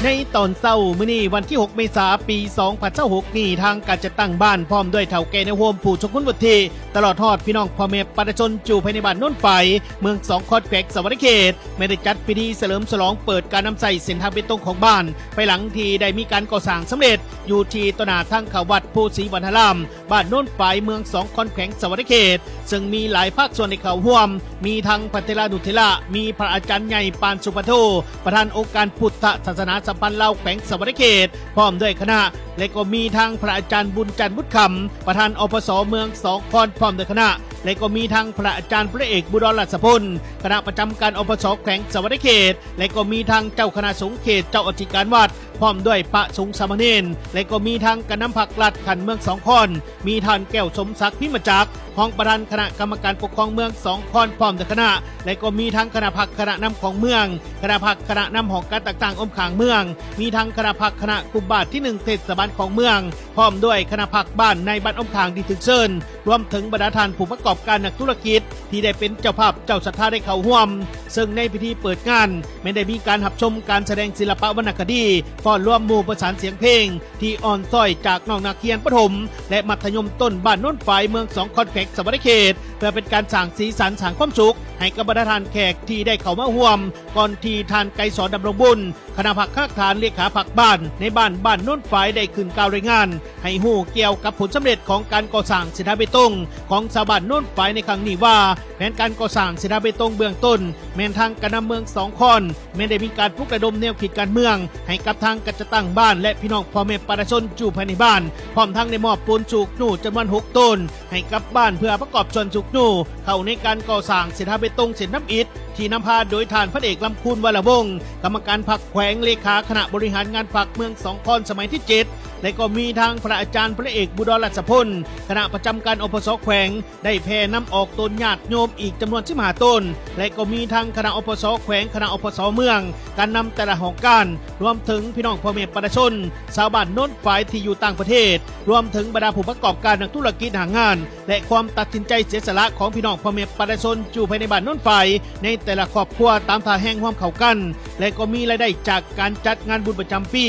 ໃນຕອນເຊົ້າມື້ນີ້ ວັນທີຫົກ ເມສາ ປີສອງພັນຊາວຫົກນີ້ ທາງການຈັດຕັ້ງບ້ານ ພ້ອມດ້ວຍເຖົ້າແກ່ແນວໂຮມ ຜູ້ຊົງຄຸນວຸດທິ ຕະຫຼອດຮອດພີ່ນ້ອງພໍ່ແມ່ປະຊາຊົນ ຢູ່ພາຍໃນບ້ານໂນນຝາຍ ເມືອງສອງຄອນ ແຂວງສະຫວັນນະເຂດ ແມ່ນໄດ້ຈັດພິທີສະເຫຼີມສະຫຼອງເປີດການນຳໃຊ້ເສັ້ນທາງເບຕົງຂອງບ້ານ ພາຍຫຼັງທີ່ໄດ້ມີການກໍ່ສ້າງສຳເລັດ ຢູ່ທີ່ຕໍ່ໜ້າທາງເຂົ້າວັດໂພສີວັນນາລາມ ບ້ານໂນນຝາຍ ເມືອງສອງຄອນ ແຂວງສະຫວັນນະເຂດ ເຊິ່ງມີຫຼາຍພາກສ່ວນໄດ້ເຂົ້າຮ່ວມ ມີທັງພະເຖລານຸເຖລະ, ມີພະອາຈານໃຫຍ່ ປານ ສຸພັນໂທ ປະທານອົງການພຸດທະສາສະໜາສຳພັນລາວ ແຂວງສະຫວັນນະເຂດ ພ້ອມດ້ວຍຄະນະ ແລະ ກໍມີທັງພະອາຈານບຸນຈັນ ບຸດຄຳ ປະທານ ອພສ ເມືອງສອງຄອນ ພ້ອມດ້ວຍຄະນະ ແລະ ກໍມີທັງພະອາຈານ ພະເອກ ບູດອນ ລາຊະພົນ ຄະນະປະຈຳການ ອພສ ແຂວງສະຫວັນນະເຂດ ແລະ ກໍມີທັງເຈົ້າຄະນະສົງເຂດ ເຈົ້າອະທິການວັດ ພ້ອມດ້ວຍພະສົງສາມະເນນ ແລະ ກໍມີທັງການນຳພັກລັດຂັ້ນເມືອງສອງຄອນ ມີທ່ານ ແກ້ວສົມສັກ ພິມມະຈັກ ຮອງປະທານຄະນະກຳມະການປົກຄອງເມືອງສອງຄອນ ພ້ອມດ້ວຍຄະນະ ແລະ ກໍມີທັງຄະນະພັກຄະນະນຳຂອງເມືອງ, ຄະນະພັກຄະນະນຳຫ້ອງການຕ່າງໆອ້ອມຂ້າງເມືອງ, ມີທັງຄະນະພັກຄະນະກຸ່ມບ້ານທີໜຶ່ງເທດສະບານຂອງເມືອງ ພ້ອມດ້ວຍຄະນະພັກບ້ານໃນບ້ານອ້ອມຂ້າງທີ່ຖືກເຊີນ, ລວມເຖິງບັນດາທ່ານຜູ້ປະກອບການ ນັກທຸລະກິດ ທີ່ໄດ້ເປັນເຈົ້າພາບເຈົ້າສັດທາໄດ້ເຂົ້າຮ່ວມ. ເຊິ່ງໃນພິທີເປີດງານ ແມ່ນໄດ້ມີການຮັບຊົມການສະແດງສິລະປະວັນນະຄະດີ ຟ້ອນລວມໝູ່ປະສານສຽງເພງ ທີ່ອ່ອນຊ້ອຍຈາກນ້ອງນັກຮຽນປະຖົມ ແລະ ມັດທະຍົມຕົ້ນ ບ້ານໂນນຝາຍ ເມືອງສອງຄອນ ແຂວງສະຫວັນນະເຂດ ເພື່ອເປັນການສ້າງສີສັນ ສ້າງຄວາມສຸກໃຫ້ກັບບັນດາທ່ານແຂກທີ່ໄດ້ເຂົ້າມາຮ່ວມ ກ່ອນທີ່ທ່ານ ໄກສອນ ດຳລົງບຸນ ຄະນະພັກຮາກຖານ ເລຂາພັກບ້ານ ໃນບ້ານ ບ້ານໂນນຝາຍ ໄດ້ຂຶ້ນກ່າວລາຍງານ ໃຫ້ຮູ້ກ່ຽວກັບຜົນສຳເລັດຂອງການກໍ່ສ້າງເສັ້ນທາງເບຕົງຂອງຊາວບ້ານໂນນຝາຍໃນຄັ້ງນີ້ວ່າ ແຜນການກໍ່ສ້າງເສັ້ນທາງເບຕົງເບື້ອງຕົ້ນ ແມ່ນທາງການນຳເມືອງສອງຄອນ ແມ່ນໄດ້ມີການປຸກລະດົມແນວຄິດການເມືອງໃຫ້ກັບທາງການຈັດຕັ້ງບ້ານ ແລະ ພີ່ນ້ອງພໍ່ແມ່ປະຊາຊົນຢູ່ພາຍໃນບ້ານ ພ້ອມທັງໄດ້ມອບປູນສູກໜູ້ຈຳນວນຫົກໂຕນ ໃຫ້ກັບບ້ານເພື່ອປະກອບສ່ວນສູກໜູ້ເຂົ້າໃນການກໍ່ສ້າງເສັ້ນທາງເບຕົງເສັ້ນທຳອິດ ທີ່ນຳພາໂດຍທ່ານ ພັນເອກ ລຳຄູນ ວະລະວົງ ກຳມະການພັກແຂວງ ເລຂາຄະນະບໍລິຫານງານພັກເມືອງສອງຄອນສະໄໝທີເຈັດ ແລະ ກໍມີທັງພະອາຈານ ພະເອກ ບູດອນ ລາຊະພົນ ຄະນະປະຈຳການ ອພສ ແຂວງ ໄດ້ແຜ່ນຳອອກຕົນຍາດໂຍມອີກຈຳນວນສິບຫ້າໂຕນ ແລະ ກໍມີທັງຄະນະ ອພສ ແຂວງ, ຄະນະ ອພສ ເມືອງ, ການນຳແຕ່ລະຫ້ອງການ, ລວມເຖິງພີ່ນ້ອງພໍ່ແມ່ປະຊາຊົນ ຊາວບ້ານໂນນຝາຍທີ່ຢູ່ຕ່າງປະເທດ ລວມເຖິງບັນດາຜູ້ປະກອບການ ນັກທຸລະກິດ, ຫ້າງງານ ແລະ ຄວາມຕັດສິນໃຈເສຍສະຫຼະຂອງພີ່ນ້ອງພໍ່ແມ່ປະຊາຊົນຢູ່ພາຍໃນບ້ານໂນນຝາຍ ໃນແຕ່ລະຄອບຄົວຕາມທ່າແຮງຮ່ວມເຂົ້າກັນ ແລະ ກໍມີລາຍໄດ້ຈາກການຈັດງານບຸນປະຈຳປີ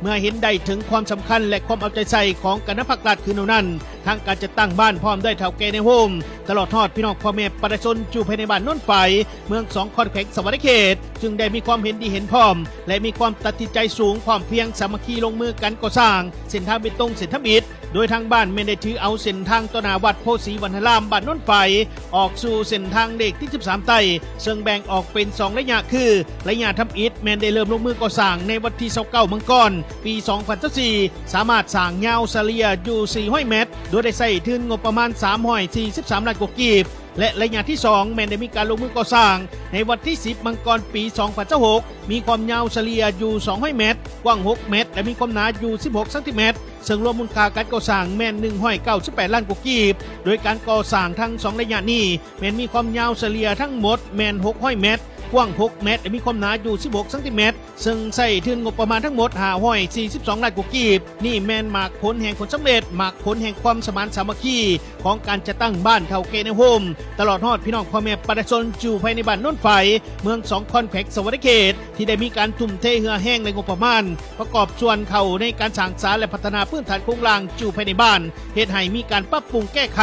ເມື່ອເຫັນໄດ້ເຖິງຄວາມສຳຄັນ ແລະ ຄວາມເອົາໃຈໃສ່ຂອງການນຳພັກລັດຄືແນວນັ້ນ ທາງການຈັດຕັ້ງບ້ານ ພ້ອມດ້ວຍເຖົ້າແກ່ແນວໂຮມ ຕະຫຼອດຮອດພີ່ນ້ອງພໍ່ແມ່ປະຊາຊົນຢູ່ພາຍໃນບ້ານໂນນຝາຍ ເມືອງສອງຄອນ ແຂວງສະຫວັນນະເຂດ ຈຶ່ງໄດ້ມີຄວາມເຫັນດີເຫັນພ້ອມ ແລະ ມີຄວາມຕັດສິນໃຈສູງ ພ້ອມພຽງສາມັກຄີລົງມືກັນກໍ່ສ້າງເສັ້ນທາງເບຕົງເສັ້ນທຳອິດ ໂດຍທາງບ້ານແມ່ນໄດ້ຖືເອົາເສັ້ນທາງຕໍ່ໜ້າວັດໂພສີວັນນາລາມ ບ້ານໂນນຝາຍ ອອກສູ່ເສັ້ນທາງເລກທີສິບສາມໃຕ້ ເຊິ່ງແບ່ງອອກເປັນສອງໄລຍະຄື ໄລຍະທຳອິດແມ່ນໄດ້ເລີ່ມລົງມືກໍ່ສ້າງໃນວັນທີຊາວເກົ້າ ມັງກອນ ປີສອງພັນຊາວສີ່ ສາມາດສ້າງຍາວສະເລ່ຍຢູ່ສີ່ຮ້ອຍແມັດ ໂດຍໄດ້ໃຊ້ທຶນງົບປະມານສາມຮ້ອຍສີ່ສິບສາມລ້ານກວ່າກີບ ແລະ ໄລຍະທີສອງແມ່ນໄດ້ມີການລົງມືກໍ່ສ້າງໃນວັນທີສິບ ມັງກອນ ປີສອງພັນຊາວຫົກ ມີຄວາມຍາວສະເລ່ຍຢູ່ສອງຮ້ອຍແມັດ, ກວ້າງຫົກແມັດ ແລະ ມີຄວາມໜາຢູ່ສິບຫົກຊັງຕີແມັດ ເຊິ່ງລວມມູນຄ່າການກໍ່ສ້າງແມ່ນໜຶ່ງຮ້ອຍເກົ້າສິບແປດລ້ານກວ່າກີບ ໂດຍການກໍ່ສ້າງທັງສອງໄລຍະນີ້ ແມ່ນມີຄວາມຍາວສະເລ່ຍທັງໝົດແມ່ນຫົກຮ້ອຍແມັດ, ກວ້າງຫົກແມັດ ແລະ ມີຄວາມໜາຢູ່ສິບຫົກຊັງຕີແມັດ ເຊິ່ງໃຊ້ທຶນງົບປະມານທັງໝົດຫ້າຮ້ອຍສີ່ສິບສອງລ້ານກວ່າກີບ. ນີ້ແມ່ນໝາກຜົນແຫ່ງຜົນສຳເລັດ, ໝາກຜົນແຫ່ງຄວາມສະໝານສາມັກຄີຂອງການຈັດຕັ້ງບ້ານເຖົ້າແກ່ແນວໂຮມ ຕະຫຼອດຮອດພີ່ນ້ອງພໍ່ແມ່ປະຊາຊົນຢູ່ພາຍໃນບ້ານໂນນຝາຍ ເມືອງສອງຄອນ ແຂວງສະຫວັນນະເຂດ ທີ່ໄດ້ມີການທຸ່ມເທເຫື່ອແຮງ ແລະ ງົບປະມານ ປະກອບສ່ວນເຂົ້າໃນການສ້າງສາ ແລະ ພັດທະນາພື້ນຖານໂຄງລ່າງຢູ່ພາຍໃນບ້ານ ເຮັດໃຫ້ມີການປັບປຸງແກ້ໄຂ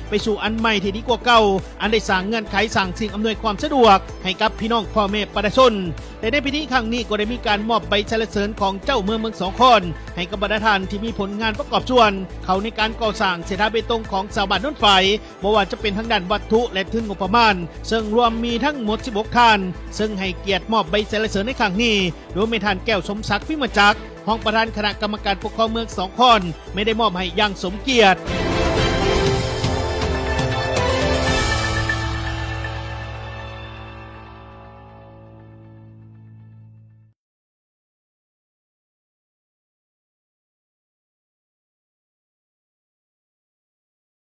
ໄປສູ່ອັນໃໝ່ທີ່ດີກວ່າເກົ່າ ອັນໄດ້ສ້າງເງື່ອນໄຂ, ສ້າງສິ່ງອຳນວຍຄວາມສະດວກໃຫ້ກັບພີ່ນ້ອງພໍ່ແມ່ປະຊາຊົນ. ແລະ ໃນພິທີຄັ້ງນີ້ກໍໄດ້ມີການມອບໃບສັນລະເສີນຂອງເຈົ້າເມືອງເມືອງສອງຄອນ ໃຫ້ກັບບັນດາທ່ານທີ່ມີຜົນງານປະກອບສ່ວນເຂົ້າໃນການກໍ່ສ້າງເສັ້ນທາງເບຕົງຂອງຊາວບ້ານໂນນຝາຍ ບໍ່ວ່າຈະເປັນທາງດ້ານວັດຖຸ ແລະ ທຶນງົບປະມານ ເຊິ່ງລວມມີທັງໝົດສິບຫົກທ່ານ ເຊິ່ງໃຫ້ກຽດມອບໃບສັນລະເສີນໃນຄັ້ງນີ້ ໂດຍແມ່ນທ່ານ ແກ້ວສົມສັກ ພິມມະຈັກ ຮອງປະທານຄະນະກຳມະການປົກຄອງເມືອງສອງຄອນ ແມ່ນໄດ້ມອບໃຫ້ຢ່າງສົມກຽດ.